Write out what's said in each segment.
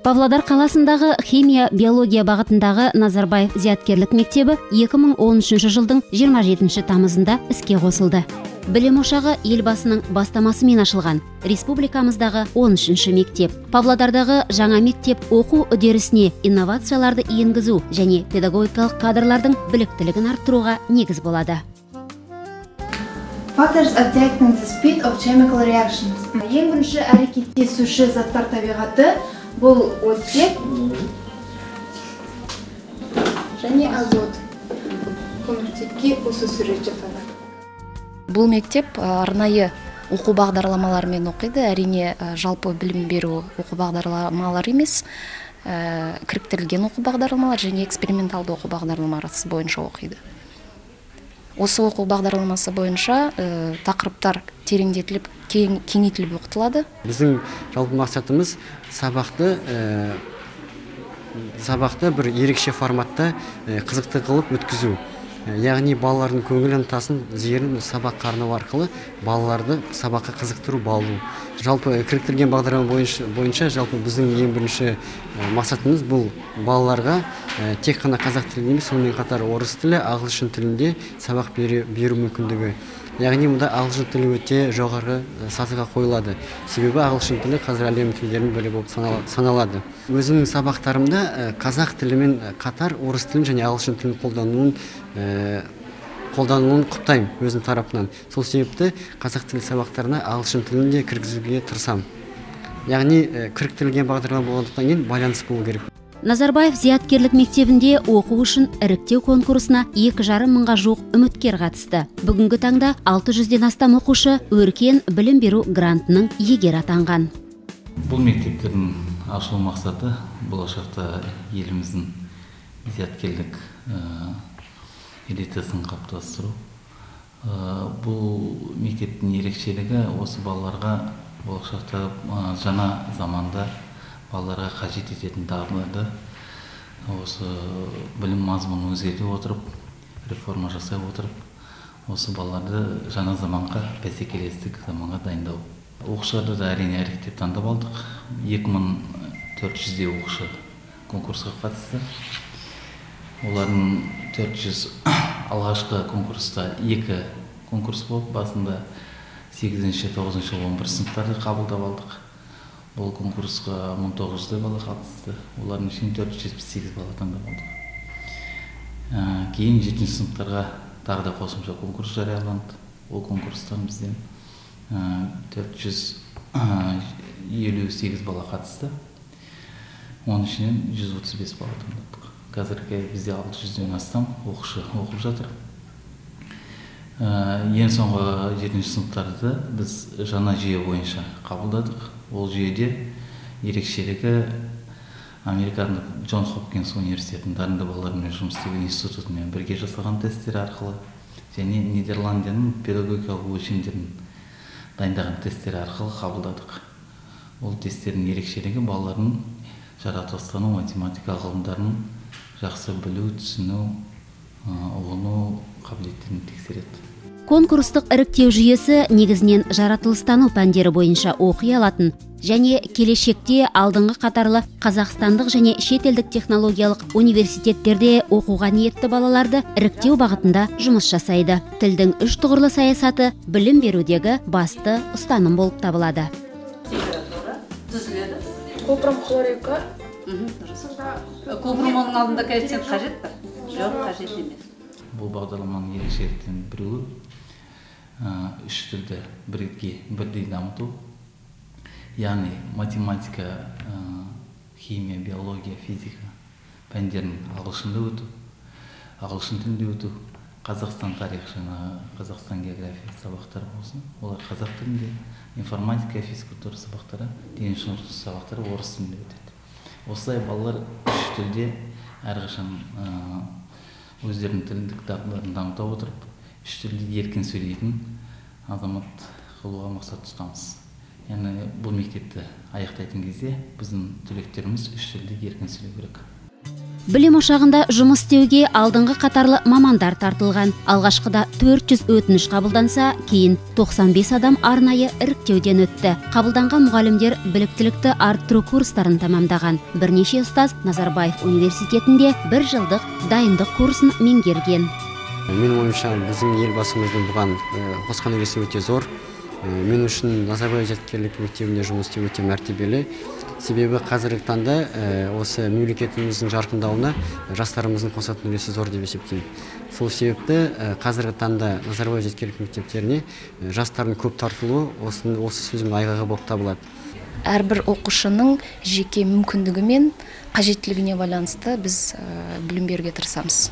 Павлодар қаласындағы химия, биология бағытындағы Назарбаев зияткерлік мектебі 2013 жылдың 27 тамызында іске қосылды. Білім ошағы елбасының бастамасымен ашылған республикамыздағы 13-ші мектеп. Павлодардағы жаңа мектеп оқу үдерісіне инновацияларды енгізу және педагогикалық кадрлардың біліктілігін арттыруға негіз болады. Factors affecting the speed of chemical reactions. Ең бірінші әрекеттесуші заттар табиғаты бұл оттек және азот. Көміртекке осы сурет жатады. Бұл мектеп арнайы оқу бағдарламаларымен оқиды. Әрине, жалпы білім беру оқу бағдарламалары емес, кіріктірілген оқу бағдарламалар және эксперименталды оқу бағдарламасы бойынша оқиды. Осы оқу бағдарламасы бойынша тақырыптар тереңдетіліп, кеңейтіліп оқытылады. Біздің жалпы мақсатымыз сабақты бір ерекше форматта қызықты қылып өткізу. Яғни балалардың көңіл ынтасын, зерін сабаққа арнау арқылы балаларды сабаққа қызықтыру, баулу. Жалпы кіріктірілген бағдарлама бойынша жалпы біздің ең бірінші мақсатымыз бұл балаларға тек қана қазақ тілінде емес, сонымен қатар орыс тілі, ағылшын тілінде сабақ беру мүмкіндігі. Яғни мұнда ағылшын тілі өте жоғарғы сатыға қойылады. Себебі ағылшын тілі қазір әлем тілдерінің бірі болып саналады. Өзімнің сабақтарымда қазақ тілімен қатар орыс тілін және ағылшын тілін қолдануын құптаймын өзім тарапынан. Сол себепті қазақ тілі сабақтарына ағылшын тілін де кіргізуге тырысамын. Яғни кіріктірілген бағдарлама болғандықтан кейін байланыс болу керек. Назарбаев зияткерлік мектебінде оқу үшін іріктеу конкурсына 2,5 мыңға жуық үміткер қатысты. Бүгінгі таңда 600-ден астам оқушы Өркен білім беру грантының иегері атанған. Бұл мектептердің ашылу мақсаты болашақта еліміздің зияткерлік элитасын қалыптастыру. Бұл мектептің ерекшелігі осы балаларға болашақта жаңа заманда балаларға қажет ететін дағдыларды осы білім мазмұнын өзгерте отырып, реформа жасай отырып, осы балаларды жаңа заманға, бәсекелестік заманға дайындау. Оқушыларды да әрине іріктеп таңдап алдық. 2400-дей оқушы конкурсқа қатысты. Олардың 400 алғашқы конкурста 2 конкурс болып, басында 8-ші, 9-шы, 11 сыныптарды қабылдап алдық. Бұл конкурсқа 1900 бала қатысты. Олардың ішінен 478 бала таңдап алдық. Кейін 7-ші сыныптарға тағы да қосымша конкурс жарияланды. Ол конкурстан бізден 458 бала қатысты. Оның ішінен 135 бала таңдадық. Қазіргі бізде 600-ден астам оқушы оқып жатыр. Ең соңғы 7-ші сыныптарды біз жаңа жүйе бойынша қабылдадық. Ол жүйеде ерекшелігі Американың Джон Хопкинс университетінің дарынды балалармен жұмыс істеу институтымен бірге жасалған тесттер арқылы және Нидерландияның педагогикалық өлшемдерін дайындаған тесттер арқылы қабылдадық. Ол тесттердің ерекшелігі балалардың жаратылыстану, математика ғылымдарын жақсы білу, түсіну, ұғыну қабілеттерін тексереді. Конкурстық іріктеу жүйесі негізінен жаратылыстану пәндері бойынша оқи алатын және келешекте алдыңғы қатарлы қазақстандық және шетелдік технологиялық университеттерде оқуға ниетті балаларды іріктеу бағытында жұмыс жасайды. Тілдің үш тұғырлы саясаты білім берудегі басты ұстаным болып табылады. Температура түзіледі. Купрум хлор 2. Купрум оның алдында коэффициент қажет пе? Жоқ, қажет емес. Бұл бағдарламаның ерекшеліктерінің біреуі үш тілді бірдей дамыту, яғни математика, химия, биология, физика пәндерін ағылшында өту, ағылшын тілінде өту, Қазақстан тарихы және Қазақстан география сабақтары болсын, олар қазақ тілінде, информатика, физкультура сабақтары, дене шынықтыру сабақтары орыс тілінде өтеді. Осылай балалар үш тілде әрқашан өздерінің тілдік дағдыларын дамыта отырып, үш тілде еркін сөйлейтін азамат қылуға мақсат тұтамыз. Яғни бұл мектепті аяқтайтын кезде біздің түлектеріміз үш тілде еркін сөйлеу керек. Білім ошағында жұмыс істеуге алдыңғы қатарлы мамандар тартылған. Алғашқыда 400 өтініш қабылданса, кейін 95 адам арнайы іріктеуден өтті. Қабылданған мұғалімдер біліктілікті арттыру курстарын тамамдаған. Бірнеше ұстаз Назарбаев университетінде бір жылдық дайындық курсын меңгерген. Менің ойымша, біздің елбасымыздың бұған қосқан үлесі өте зор. Мен үшін Назарбаев зияткерлік мектебінде жұмыс істеу өте мәртебелі. Себебі қазіргі таңда осы мемлекетіміздің жарқындауына жастарымыздың қосатын үлесі зор деп есептеймін. Сол себепті қазіргі таңда Назарбаев зияткерлік мектептеріне жастардың көп тартылуы осы сөзімнің айғағы болып табылады. Әрбір оқушының жеке мүмкіндігі мен қажеттілігіне байланысты біз білім беруге тырысамыз.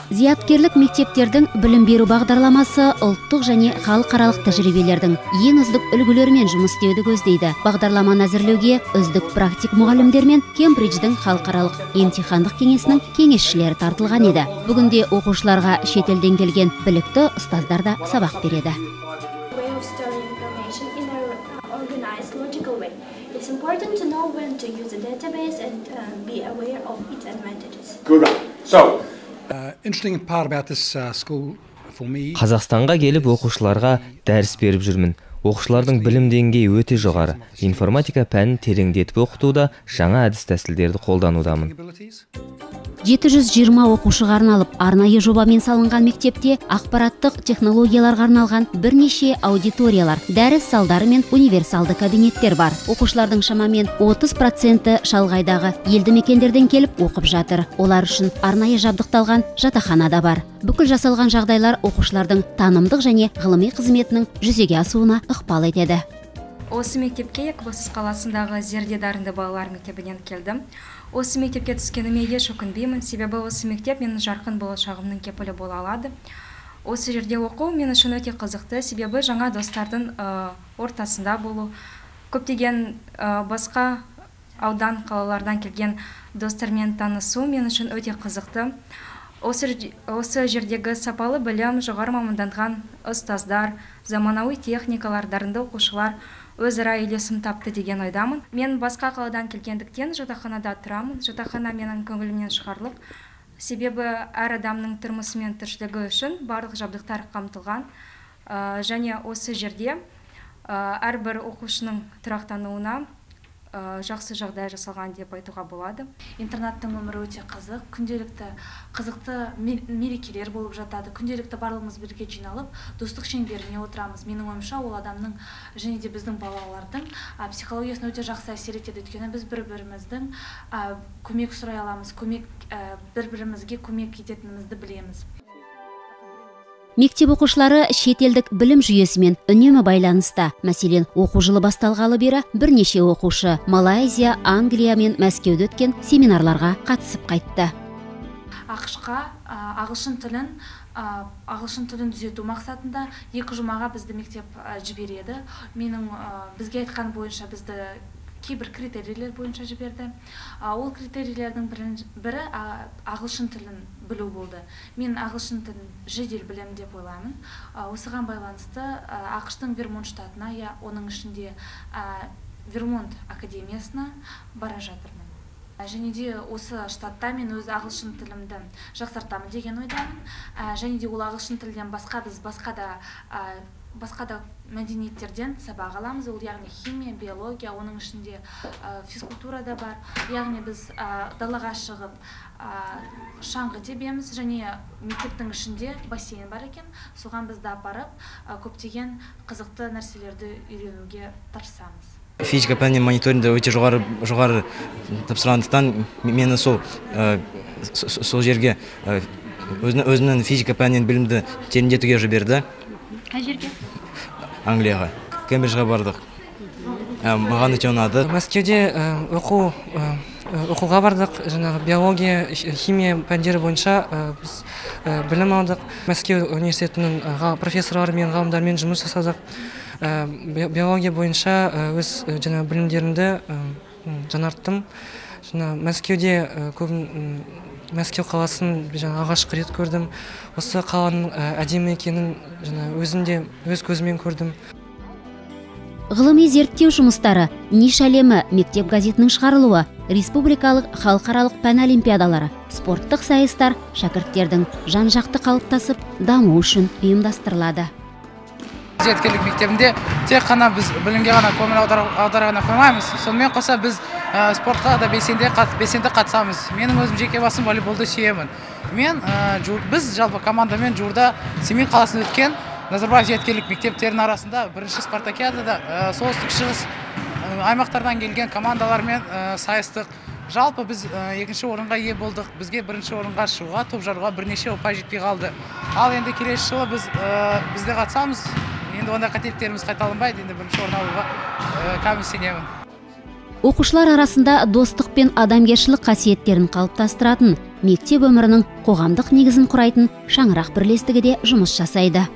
Зияткерлік мектептердің білім беру бағдарламасы ұлттық және халықаралық тәжірибелердің ең үздік үлгілерімен жұмыс істеуді көздейді. Бағдарламаны әзірлеуге үздік практик мұғалімдер мен Кембридждің халықаралық емтихандық кеңесінің кеңесшілері тартылған еді. Бүгінде оқушыларға шетелден келген білікті ұстаздар да сабақ береді. It's important to know when to use a database and be aware of its advantages. Good. So, interesting part about this school for me. Қазақстанға келіп оқушыларға дәріс беріп жүрмін. Оқушылардың білім деңгейі өте жоғары. Информатика пәнін тереңдетіп оқытуда жаңа әдіс-тәсілдерді қолданудамын. 720 оқушыға арналып, арнайы жобамен салынған мектепте ақпараттық технологияларға арналған бірнеше аудиториялар, дәріс залдары мен универсалды кабинеттер бар. Оқушылардың шамамен 30% шалғайдағы елді мекендерден келіп оқып жатыр. Олар үшін арнайы жабдықталған жатақхана да бар. Бүкіл жасалған жағдайлар оқушылардың танымдық және ғылыми қызметінің жүзеге асуына ықпал етеді. Осы мектепке Екібастұз қаласындағы Зерде дарынды балалар мектебінен келдім. Осы мектепке түскеніме еш өкінбеймін, себебі осы мектеп менің жарқын болашағымның кепілі бола алады. Осы жерде оқу мен үшін өте қызықты, себебі жаңа достардың ортасында болу, көптеген басқа аудан қалалардан келген достармен танысу мен үшін өте қызықты. Осы жердегі сапалы білім, жоғары маманданған ұстаздар, заманауи техникалар, дарынды оқушылар өзара үйлесім тапты деген ойдамын. Мен басқа қаладан келгендіктен жатақханада тұрамын. Жатақхана менің көңілімнен шығарлық. Себебі әр адамның тұрмысы мен тіршілігі үшін барлық жабдықтар қамтылған. Және осы жерде әрбір оқушының тұрақтануына жақсы жағдай жасалған деп айтуға болады. Интернаттың өмірі өте қызық, күнделікті қызықты мерекелер болып жатады. Күнделікті барлығымыз бірге жиналып, достық шеңберіне отырамыз. Менің ойымша, ол адамның және де біздің балалардың психологиясына өте жақсы әсер етеді. Өйткені біз бір-біріміздің көмек сұрай аламыз, бір-бірімізге көмек ететінімізді білеміз. Мектеп оқушылары шетелдік білім жүйесімен үнемі байланыста. Мәселен, оқу жылы басталғалы бері бірнеше оқушы Малайзия, Англия мен Мәскеуде өткен семинарларға қатысып қайтты. АҚШ-қа ағылшын тілін түзету мақсатында 2 жұмаға бізді мектеп жібереді. Менің бізге айтқан бойынша бізді кейбір критерийлер бойынша жіберді. Ол критерийлердің бірі ағылшын тілін білу болды. Мен ағылшын тілін жедел білемін деп ойлаймын. Осыған байланысты АҚШ-тың Вермонт штатына, оның ішінде Вермонт академиясына бара жатырмын. Және де осы штатта мен өз ағылшын тілімді жақсартамын деген ойдамын. Және де ол ағылшын тілден басқа біз басқа да мәдениеттерден сабақ аламыз. Ол яғни химия, биология, оның ішінде физкультура да бар. Яғни біз далаға шығып шаңғы тебеміз, және мектептің ішінде бассейн бар екен. Соған бізді апарып, көптеген қызықты нәрселерді үйренуге тырысамыз. Физика пәнінен мониторингді өте жоғары тапсырғандықтан мені сол жерге өзімнің физика пәнінен білімді тереңдетуге жіберді. Қай жерге? Англияға. Кембриджға бардық. Маған өте ұнады. Мәскеуде оқуға бардық. Жаңағы биология, химия пәндері бойынша біз білім алдық. Мәскеу университетінің профессорларымен, ғалымдармен жұмыс жасадық. Биология бойынша өз жаңа білімдерімді жаңарттым. Жаңа Мәскеуде Мәскеу қаласын жаңа алғашқы рет көрдім. Осы қаланың әдемі екенін жаңа өзім де өз көзіммен көрдім. Ғылыми зерттеу жұмыстары, Ниш әлемі мектеп газетінің шығарылуы, республикалық, халықаралық пән олимпиадалары, спорттық сайыстар шәкірттердің жан-жақты қалыптасып дамуы үшін ұйымдастырылады. Зияткерлік мектебінде тек қана біз білімге ғана көңіл аудара ғана қоймаймыз, сонымен қоса біз спортқа да белсенді қатысамыз. Менің өзім жеке басым волейболды сүйемін. Біз жалпы командамен жуырда Семей қаласында өткен Назарбаев зияткерлік мектептерінің арасында бірінші спартакиадада солтүстік шығыс аймақтардан келген командалармен сайыстық. Жалпы біз екінші орынға ие болдық. Бізге бірінші орынға шығуға, топ жаруға бірнеше ұпай жетпей қалды. Ал енді келесі жылы біз де қатысамыз. Енді ондай қателіктеріміз қайталанбайды. Енді бірінші орын алуға кәміл сенемін. Оқушылар арасында достық пен адамгершілік қасиеттерін қалыптастыратын, мектеп өмірінің қоғамдық негізін құрайтын шаңырақ бірлестігі де жұмыс жасайды.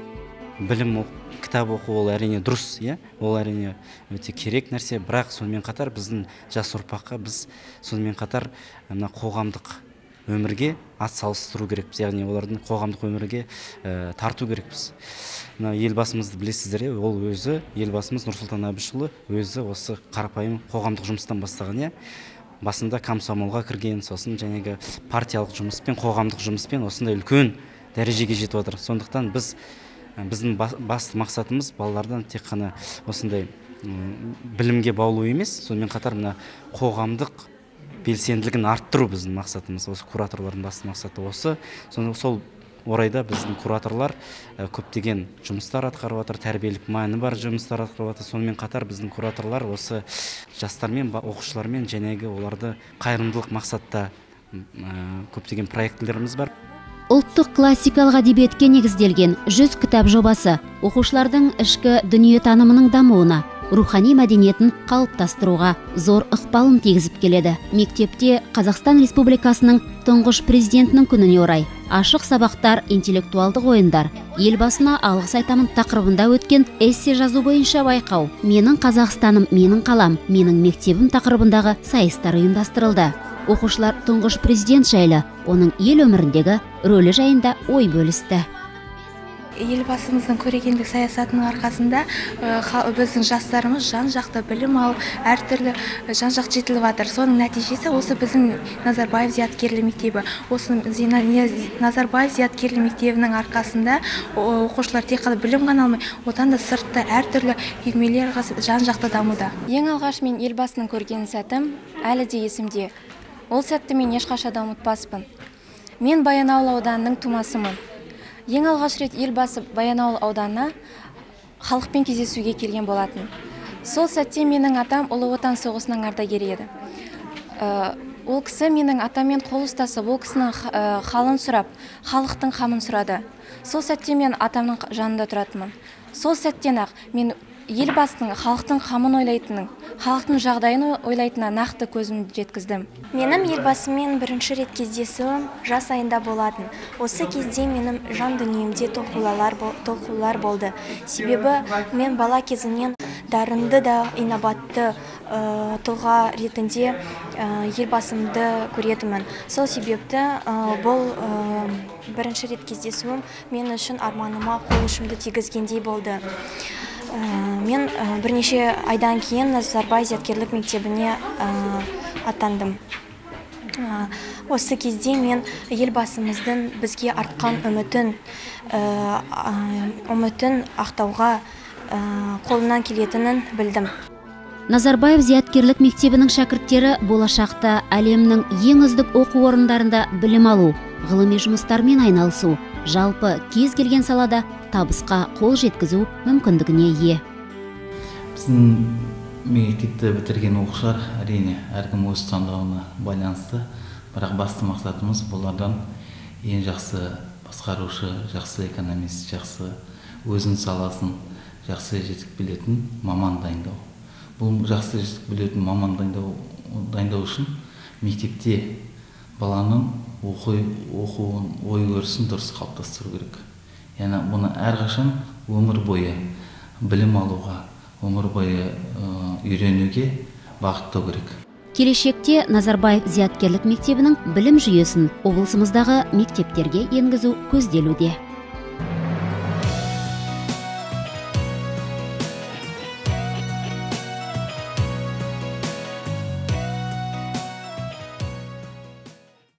Білім, кітап оқу ол әрине дұрыс, ол әрине өте керек нәрсе, бірақ сонымен қатар біздің жас ұрпаққа біз сонымен қатар мына қоғамдық өмірге атсалыстыру керекпіз, яғни олардың қоғамдық өмірге тарту керекпіз. Мына елбасымызды білесіздер, ол өзі, елбасымыз Нұрсұлтан Әбішұлы өзі осы қарапайым қоғамдық жұмыстан бастаған, басында комсомолға кірген, сосын жаңағы партиялық жұмыспен, қоғамдық жұмыспен осындай үлкен дәрежеге жетіп отыр. Сондықтан біздің басты мақсатымыз балалардан тек қана осындай білімге баулу емес, сонымен қатар мына қоғамдық белсенділігін арттыру біздің мақсатымыз. Осы кураторлардың басты мақсаты осы. Сол орайда біздің кураторлар көптеген жұмыстар атқарып жатыр, тәрбиелік мәні бар жұмыстар атқарып жатыр. Сонымен қатар біздің кураторлар осы жастармен, оқушылармен жәнегі оларды қайырымдылық мақсатта көптеген проектілеріміз бар. Ұлттық классикалық әдебиетке негізделген 100 кітап жобасы оқушылардың ішкі дүниетанымының дамуына, рухани мәдениетін қалыптастыруға зор ықпалын тигізіп келеді. Мектепте Қазақстан Республикасының тұңғыш президентінің күніне орай ашық сабақтар, интеллектуалдық ойындар, елбасына алғыс айтамын тақырыбында өткен эссе жазу бойынша байқау, менің Қазақстаным, менің қалам, менің мектебім тақырыбындағы сайыстар ұйымдастырылды. Оқушылар тұңғыш президент жайлы, оның ел өміріндегі рөлі жайында ой бөлісті. Елбасымыздың көрегендік саясатының арқасында біздің жастарымыз жан-жақты білім алып, әртүрлі жан-жақты жетіліп жатыр. Соның нәтижесі осы біздің Назарбаев зияткерлік мектебі. Осы Назарбаев зияткерлік мектебінің арқасында оқушылар тек қана білім ғана алмай, одан да сыртта әртүрлі үйірмелер жан-жақты дамуда. Ең алғаш мен елбасының көрген сәтім әлі де есімде. Ол сәтті мен ешқашан да ұмытпаспын. Мен Баянауыл ауданының тумасымын. Ең алғаш рет елбасы Баянауыл ауданына халықпен кездесуге келген болатын. Сол сәтте менің атам Ұлы Отан соғысының ардагері еді. Ол кісі менің атаммен қол ұстасып, ол кісінің халын сұрап, халықтың қамын сұрады. Сол сәтте мен атамның жанында тұратынмын. Сол сәттен-ақ мен елбасының халықтың қамын ойлайтынын, халықтың жағдайын ойлайтынына нақты көзімді жеткіздім. Менің елбасыммен бірінші рет кездесуім жас айында болатын. Осы кезде менің жан дүниемде толқулар болды. Себебі мен бала кезімнен дарынды да инабатты тұлға ретінде елбасымды көретінмін. Сол себепті бұл бірінші рет кездесуім мен үшін арманыма қол ұшымды тигізгендей болды. Мен бірнеше айдан кейін Назарбаев зияткерлік мектебіне аттандым. Осы кезде мен елбасымыздың бізге артқан үмітін ақтауға қолынан келетінін білдім. Назарбаев зияткерлік мектебінің шәкірттері болашақта әлемнің ең үздік оқу орындарында білім алу, ғылыми жұмыстармен айналысу, жалпы кез келген салада табысқа қол жеткізу мүмкіндігіне ие. Біздің мектепті бітірген оқушылар әрине әркім өз таңдауына байланысты, бірақ басты мақсатымыз бұлардан ең жақсы басқарушы, жақсы экономист, жақсы өзінің саласын жақсы жетік білетін маман дайындау. Бұл жақсы жетік білетін маман дайындау үшін мектепте баланың оқуын, ой өрісін дұрыс қалыптастыру керек. Яғни бұны әрқашан өмір бойы білім алуға, өмір бойы үйренуге бағыттау керек. Келешекте Назарбаев зияткерлік мектебінің білім жүйесін облысымыздағы мектептерге енгізу көзделуде.